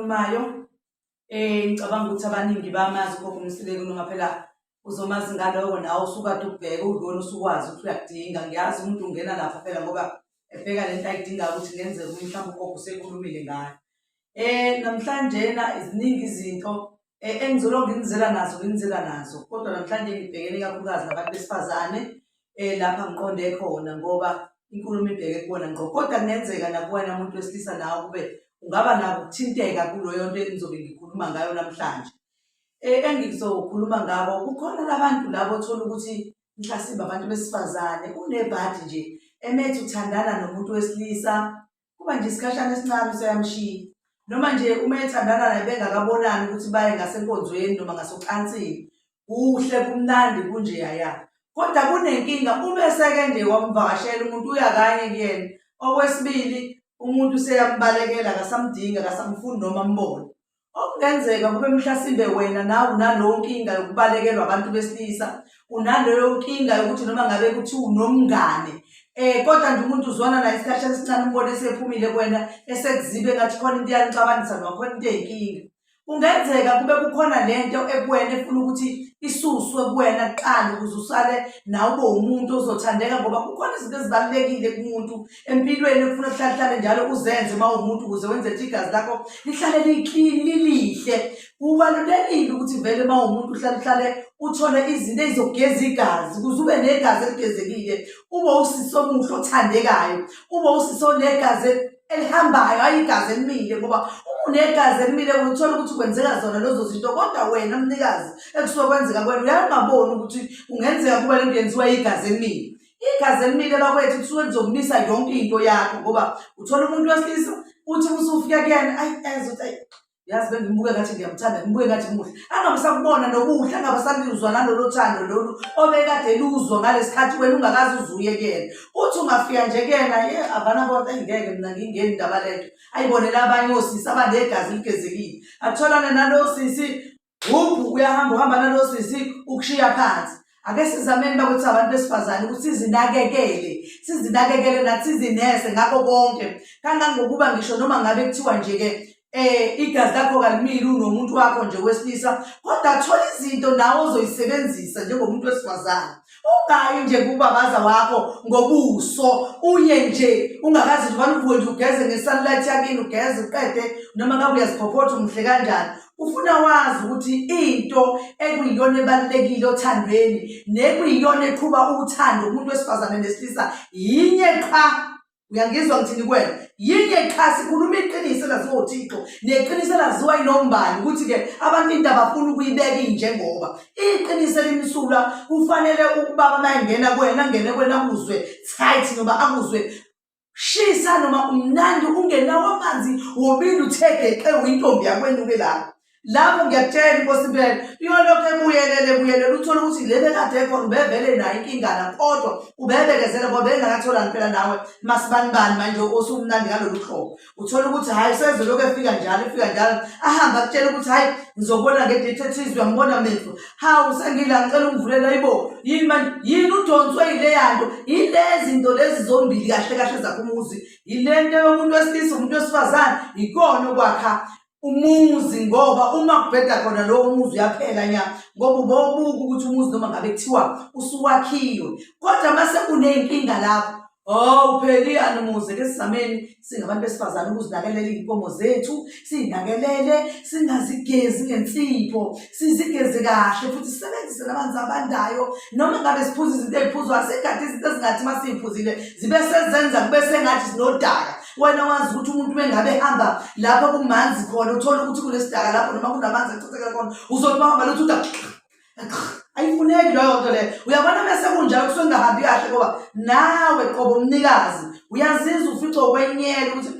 okhulumayo. Ngicabanga ukuthi abaningi bamazi ugogo uMseleku noma phela uzomazi ngaloko nawe usukade ukubheka uyibona usukwazi ukuthi uyakudinga. Ngiyazi umuntu ungena lapha phela ngoba ebheka lento ayidingayo ukuthi kungenzeka ukuthi mhlawumbe ugogo usekhulumile ngayo. Namhlanjena ziningi izinto engizolokhu nginizela nazo nginizela nazo kodwa namhlanje ngibhekene ikakhulukazi nabantu besifazane lapha ngiqonde khona ngoba inkulumo ibheke kubona ngqo kodwa kungenzeka nakuwena muntu wesilisa nawe kube ungaba nako ukuthinteka kuloyo nto engizobe ngikhuluma ngayo namhlanje. Engikuzokhuluma ngabo kukhona labantu labo othola ukuthi mhlasimbe abantu besifazane unebhadi nje emethi uthandana nomuntu wesilisa kuba nje isikhashana esincane useyamshiya noma nje uma ethandana naye bengakabonani ukuthi baye ngasenkonzweni noma ngasocansini kuhle kumnandi kunjeyaya kodwa kunenkinga ubeseke nje wamvakashela umuntu uya kanye kuyena okwesibili umuntu useyambalekela akasamdingi akasamfuni noma ambone. Okungenzeka kube mhlasimbe wena nawe unaleyo nkinga yokubalekelwa abantu besilisa, unaleyo nkinga yokuthi noma ngabe kuthiwa unomngane eh kodwa nje umuntu uzwana naye isikhashana esincane umbone esephumile kuwena esekuzibe ngathi khona into iyanixabanisa noma khona into eyinkinga. Kungenzeka kube kukhona lento ekuwena efuna ukuthi isuswe kuwena kuqala ukuze usale nawe ube umuntu ozothandeka ngoba kukhona izinto ezibalulekile kumuntu empilweni ekufuna kuhlale hlale njalo uzenze uma uwumuntu ukuze wenze ukuthi igazi lakho lihlale liklini lilihle. Kubalulekile ukuthi vele uma uwumuntu uhlale uhlale uthole izinto ey'zokugeza igazi ukuze ube negazi eligezekile, ube usisi omuhle othandekayo, ube usisi onegazi elihambayo hhayi igazi elimile ngoba uma unegazi elimile uthola ukuthi kwenzeka zona lezo zinto kodwa wena mnikazi ekusuke kwenzeka kuwena uyaye ungaboni ukuthi kungenzeka kuba le nto yenziwa igazi elimile. Igazi elimile bakwethu kusuke kuzokumisa yonke into yakho ngoba uthola umuntu wesilisa uthi usufika kuyena ayi ezwe ukuthi ayi yazi bengimbuke ngathi ngiyamthanda ngimbuke ngathi muhle angabe sakubona nobuhle angabe saluzwa nalolo thando lolu obekade luzwa ngalesikhathi wena ungakaze uzuye kuyena uthi ungafika nje kuyena ye avana bonke engeke mina ngingeni indaba lento ayibonele abanye osisi abanegazi ligezekile atholane nalo sisi Hubhu uyahamba uhamba nalo sisi ukushiya phansi. Ake sizameni bakuthi abantu besifazane ukuthi sizinakekele, sizinakekele nathi sizinese ngakho konke. Kangangokuba ngisho noma ngabe kuthiwa nje ke igazi lakho kalimile unomuntu wakho nje wesilisa kodwa thola izinto nawe ozoyisebenzisa njengomuntu wesifazane. Ungayi nje kubabaza wakho ngobuso uye nje ungakazi nje ubani uvuke nje ugeze nge-sunlight yakini ugeze uqede noma ngabe uyaziphophotha umuhle kanjani ufuna wazi ukuthi into ekuyiyona ebalulekile othandweni nekuyiyona eqhuba uthando kumuntu wesifazane nesilisa yinye qha. Uyangizwa ngithini kuwena? Yinye qha sikhuluma iqiniso elaziwa uThixo neqiniso elaziwa inombani ukuthi-ke abantu into abafuna ukuyibeka injengoba iqiniso elimsulwa kufanele ukubaba uma engena kuwena angene kuwena akuzwe tight noma akuzwe shisa noma umnandi ungenawo amanzi wobili uthe geqe uyintombi yakwenuke lapho lapho ngiyakutshela inkosi impela iyolokhu ebuyelele ebuyelela uthole ukuthi le bekade ekhona ubevele nayo inkingana kodwa ubebekezela ngoba bengakatholani phela nawe masibanibani manje osumnandi ngalolu hlobo uthole ukuthi hhayi usezolokhu efika njalo efika njalo ahambe akutshela ukuthi hhayi ngizobona ngedate ethize uyangibona mehlo hawu sengila ngicela ungivulela ayibo yini manje yini udonswe yileya nto yilezi nto lezi zombili kahle kahle zakho umuzi yile nto yomuntu wesilisa umuntu wesifazane yikona okwakha umuzi ngoba uma kubheda khona lowo muzi uyaphela nya ngoba ubobuka ukuthi umuzi noma ngabe kuthiwa usuwakhiwe kodwa mase kuney'nkinga lapho Oh upheliyani umuzi ke sizameni singabantu besifazane ukuzinakelela iy'nkomo zethu siy'nakelele singazigezi ngensipho sizigeze kahle futhi sisebenzise namanzi abandayo noma ngabe siphuza izinto ey'phuzwayo singadi izinto ezingathi uma siy'phuzile zibe sezenza kube sengathi sinodaka wena wazi ukuthi umuntu mengabe ehamba lapho kumanzi khona uthole ukuthi kunesidaka lapho noma kunamanzi achithekela khona uzothi bahamba luthi uda ayifuneki leyo nto leyo uyabona mese kunjalo kusuke kungahambi kahle ngoba nawe qobo umnikazi uyazizwa ufice ukwenyela ukuthi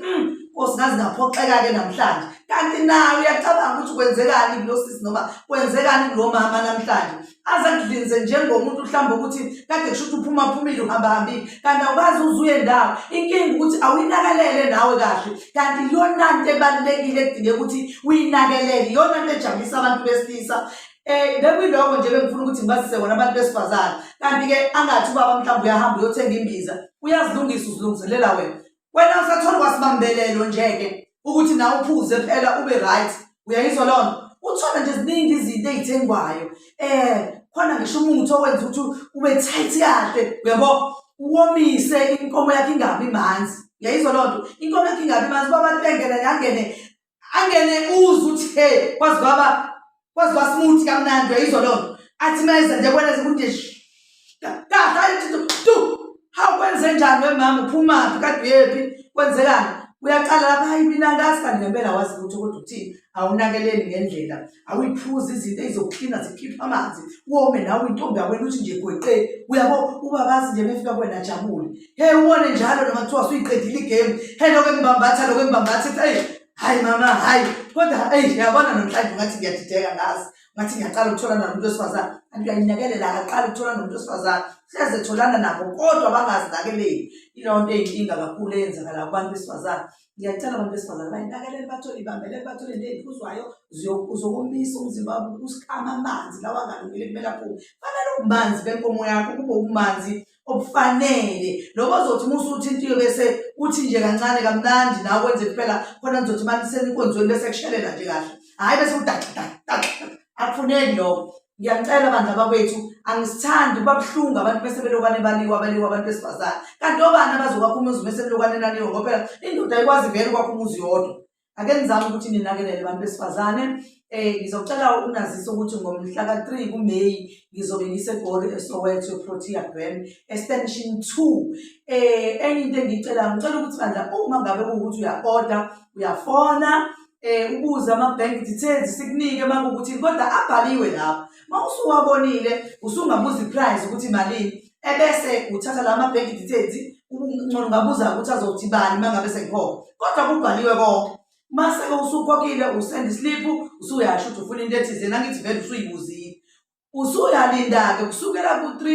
nkosi ngaze ngaphoxeka-ke namhlanje kanti nawe uyacabanga ukuthi kwenzekani kulo sisi noma kwenzekani kulo mama namhlanje aze akudlinze njengomuntu mhlawumbe ukuthi kade kusho ukuthi uphuma phumile uhamba hambile kanti awukazi uze uye ndawo inkinga ukuthi awuyinakelele nawe kahle kanti iyona nto ebalulekile ekudingeka ukuthi uyinakelele iyona nto ejabulisa abantu besilisa bekuyiloko nje bengifuna ukuthi ngibazise kona abantu besifazane kanti-ke angathi ubaba mhlawumbe uyahamba uyothenga imbiza uyazilungisa uzilungiselela wena wena usathola kwasibambelelo nje-ke. Ukuthi nawe uphuze phela ube right. Uyayizwa loo nto? Uthola nje ziningi izinto ey'thengwayo. Khona ngisho umuthi owenza ukuthi ube tight kahle, uyabo? Uwomise inkomo yakho ingabi manzi. Uyayizwa loo nto? Inkomo yakho ingabi manzi, kuba abantu bengena angene angene uzwe ukuthi he kwazi kwaba kwazi kwasmooth kamnandi, uyayizwa loo nto? Athi mayeza nje kwena ukuthi kahle ayithi tu hawu kwenze njani wemama uphumaphi kade uyephi kwenzekani uyaqala lapha hayi mina ngazi kanti ngempela wazi lutho kodwa uthini awunakeleli ngendlela awuyiphuzi izinto ezizokuklina zikhipha amanzi wome nawe intombi yakwena uthi nje gweqe uyabo ubabazi nje befika kwena ajabule he ubone njalo noma kuthiwa usuyiqedile igame he lokho engibambatha lokho engibambatha eyi hayi mama hayi kodwa eyi yabona namhlanje ungathi ngiyadideka ngazi ngathi ngiyaqala ukutholana nomuntu wesifazane kanti uyayinakelela akaqali ukutholana nomuntu wesifazane hleze tholana nabo kodwa bangazinakeleli ileyo nto eyinkinga kakhulu eyenzakala kubantu besifazane ngiyacela abantu besifazane bayinakelele bathole ibambelele bathole into ey'phuzwayo uzokomisa umzimba wabo usikhama amanzi lawa angalungile kumele aphume fanele ubumanzi benkomo yakho kube ubumanzi obufanele lobo ozothi uma usuthintiwe bese uthi nje kancane kamnandi nawe kwenze kuphela khona nizothi manje senkonzweni bese kushelela nje kahle hhayi bese udaxa daxa akufuneki lokho ngiyacela bandla bakwethu angisithandi kuba buhlungu abantu bese belokwane baliwa baliwa abantu besifazane kanti obani abazokwakha umuzi bese belokwane naliwe ngoba phela indoda ayikwazi vele ukwakha umuzi yodwa Ake nizame ukuthi ninakelele abantu besifazane. Ngizocela ukunazisa ukuthi ngomhla ka-3 kuMeyi ngizobe ngiseGoli eSoweto eProtea Glen eStension 2. Enye into engiyicelayo ngicela ukuthi bandla uma ngabe kuwukuthi uya-order uyafona ubuze ama-bank details sikunike uma kuwukuthi kodwa abhaliwe lapho. Uma usuwabonile usungabuza i-price ukuthi malini ebese uthatha la ma-bank details ngcono ungabuza ukuthi azothi bani uma ngabe sengikhokha kodwa kubhaliwe konke mase-ke usukhokhile usenda isliphu usuyasho ukuthi ufuna into ethizeni angithi vele usuyibuzile usuyalinda-ke kusukela ku-3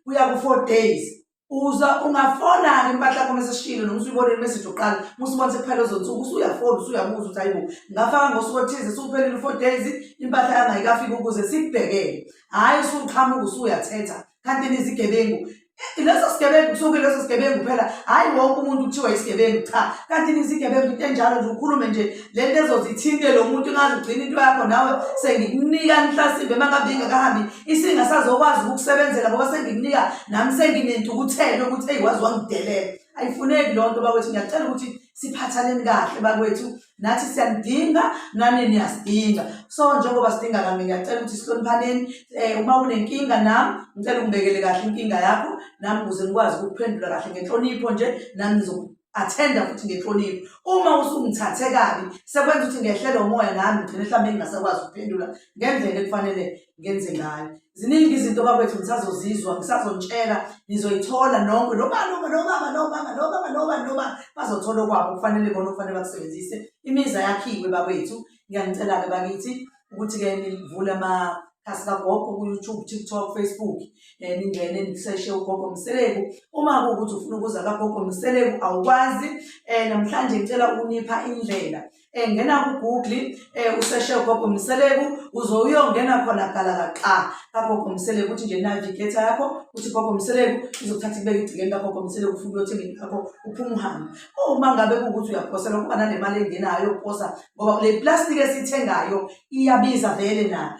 kuya ku-4 days uza ungafona-ke impahla yakho mese sishilo noma usuyibonile imeseji uqala uma usubona sekuphela lezo nsuku usuyafona usuyabuza ukuthi hayibo ngafaka ngosuku othize sukuphelile u-4 days impahla yami ayikafiki ukuze sikubhekele hhayi usuqhamuka usuyathetha kanti nizigebengu leso sigebengu kusuke leso sigebengu phela hhayi wonke umuntu kuthiwa isigebengu cha kanti nizigebengu into enjalo nje ukhulume nje le nto ezozithinte lo muntu ingaze ugcine into yakho nawe sengikunika mhlasimbe uma ngabe ingakahambi isingasazokwazi ukukusebenzela ngoba sengikunika nami senginentukuthelo ukuthi eyi wazi wangidelela ayifuneki loo nto bakwethu ngiyacela ukuthi siphathaneni kahle bakwethu nathi siyanidinga nani niyasidinga so njengoba sidinga kami ngiyacela ukuthi sihloniphaneni um uma unenkinga nami ngicela ungibekele kahle inkinga yakho nami ukuze ngikwazi ukukuphendula kahle ngenhlonipho nje nami ngizoku-athenda futhi ngenhlonipho uma usungithathe kabi sekwenza ukuthi ngehlele umoya nami ngigcine mhlawumbe ngingasakwazi ukuphendula ngendlela ekufanele ngenze ngayo ziningi izinto bakwethu ngisazozizwa ngisazontshela nizoyithola nonke nomalume nobaba nomama nobaba nobani nobani bazothola okwabo kufanele bona okufanele bakusebenzise imiza yakhiwe bakwethu ngiyanicela-ke bakithi ukuthi-ke nivule amakhasi kagogo ku-youtube tiktok facebook um ningene niseshe ugogo mseleku uma kuwukuthi ufuna ukuza kagogo mseleku awukwazi um namhlanje ngicela ukunipha indlela Ngena ku-Google useshe uGogo Mseleku uzoyongena khona galakaxa kaGogo Mseleku uthi nje navigator yakho uthi Gogo Mseleku izokuthatha ibeke igcikeni kaGogo Mseleku ufike uyothenga into yakho uphume uhambe. Uma ngabe kuwukuthi uyaphosela kuba nale mali engenayo yokuposa ngoba le plastic esiyithengayo iyabiza vele nayo.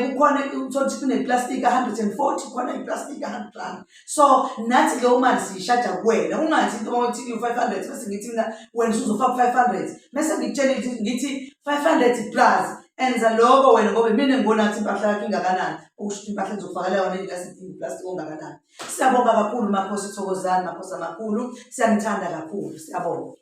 Kukhona uthola ukuthi kune-plastic ka-140 khona i-plastic ka-100 rand. So nathi leyo mali siyishaja kuwena ungathi into uma uthi u-500 bese ngithi mina wena usuzofaka u-500 mese ngikutshela ngithi 500 plus enza lokho wena ngoba mina ngibona ngathi impahla yakho ingakanani okusho ukuthi impahla engizokufakela yona ingasidingi plastic ongakanani. Siyabonga kakhulu makhosi, thokozani makhosi amakhulu, siyanithanda kakhulu, siyabonga.